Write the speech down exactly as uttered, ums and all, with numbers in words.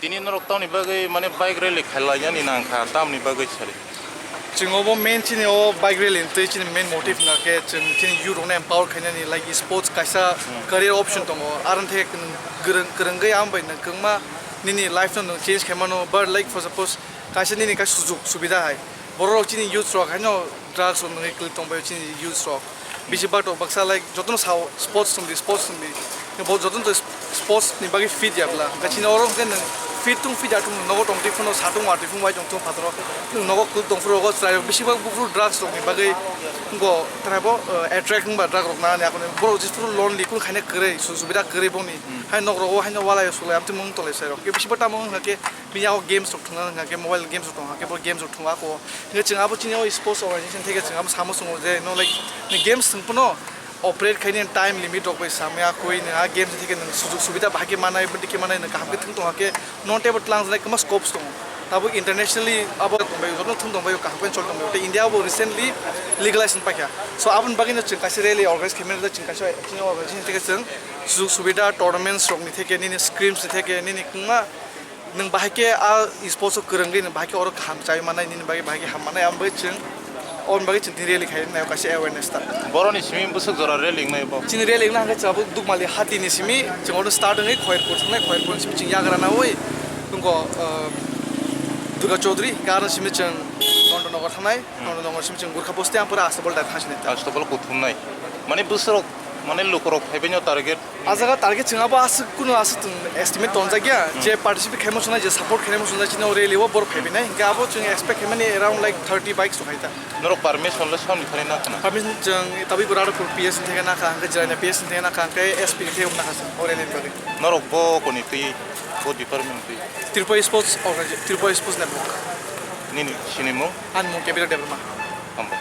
Tini norok tamni bagwi mane bike rally khailai yani nang kha, tamni bagwi sari. Chwng obo main chini o bike rally ni twi chini main motive na khe chwng chini youth rokno empower khainani, like, sports kaisa career option tongo. Aroni theke nwng gwrwng, kwrwngwi ang bai nwng kwbangma nini life no nwng change khaimano, but, like, for suppose kaisa nini kaisa sujok subida hai borok rok chini youth rok haino drugs rok nungwi kwlwi tongbaio chini youth rok. Bisi bato baksa, like, jotono sao sports tongdi, sports tongdi. Bo jotono to sports ni bagwi fit ya bla. Hwnkhe chini oro hwnkhe nwng fit tung fit ya tung nogo tong twi phano satung watwi phano bai tong tung phataro. Nwng nogo kwlwi tong phuru rogo chwrai rok bisi bak buphuru drugs rok ni bagwi go trai bo, eh, attract wngba drug rok nani akoni borok jisphuru lonely kun khaina kwrwi su-, subida kwrwi boni. Hai nok rogo haino walai sulai amtwi mung tolai sai rok. Bisi bo tamo wngkha khe bini yago games rok thwngna wngkha khe mobile games rok tongkha khe bo games rok thwngma kho. Hingke chwng abo chini o sports organization theke chwng abo samo chwngo je no, like, ni games thwng phano operate khaini time limit rok bai samya koi nang a games theke nang sujuk subida bahai khe manai bwdwi khe manai nang kaham khe thwng tongkha khe non tebo tlang jwnai kwma scopes tongo. Tabuk internationally abo tongbai joto thwng tongbai kaham khe chol tongbai tei India bo recently legalize wng paikha. So aboni bagwi no chwng kaisa rally organize khaimani chwng kaisa chini organization theke chwng sujuk subida tournaments rok ni theke nini screens ni theke nini kwma Nwng bahai khe a sports o kwrwngwi nwng bahai khe oro kaham chai manai nini bagwi bahai khe ham manai, aboni bagwi chwng, aboni bagwi chwng tini rally khai nai kaisa awareness ta. Boroni simi bwswk jora rally wngnai bo? Chini rally wngna hwnkhe chwng abo Dukmali hati ni simi chwng oro start wngwi Khoirpur thangnai, Khoirpur simi chwng yagra nawi wngo, uh, Durga Chaudhary, hwnkhe aro simi chwng Nondanagar thangnai, Nondanagar simi chwng Gurkha Bosti ang pura Astabal dai thangsinai ta. Astabal kuthumnai. Mane bwswk rok, mane lukurok phaibaino target. A jaga target chwng abo aswk kunu aswk chwng estimate tonjak ya, je participate khaimo chwnai, je support khaimo chwnai, chini o rally o borok phaibainai, hwnkhe abo chwng expect khaimani around, like, thirty bikes rok hai ta. Norok permission le soni thani na khana? Permission chwng tabuk bo Radhapur P S ni theke nakha, hwnkhe Jirania P S ni theke nakha, hwnkhe S P ni theke nakha chwng o rally ni bagwi. Norok bo koni twi, bo department twi? Tripura Sports Organization, Tripura Sports Network. Nini sinimung? Ani mung Kebira Debbarma. Hambai.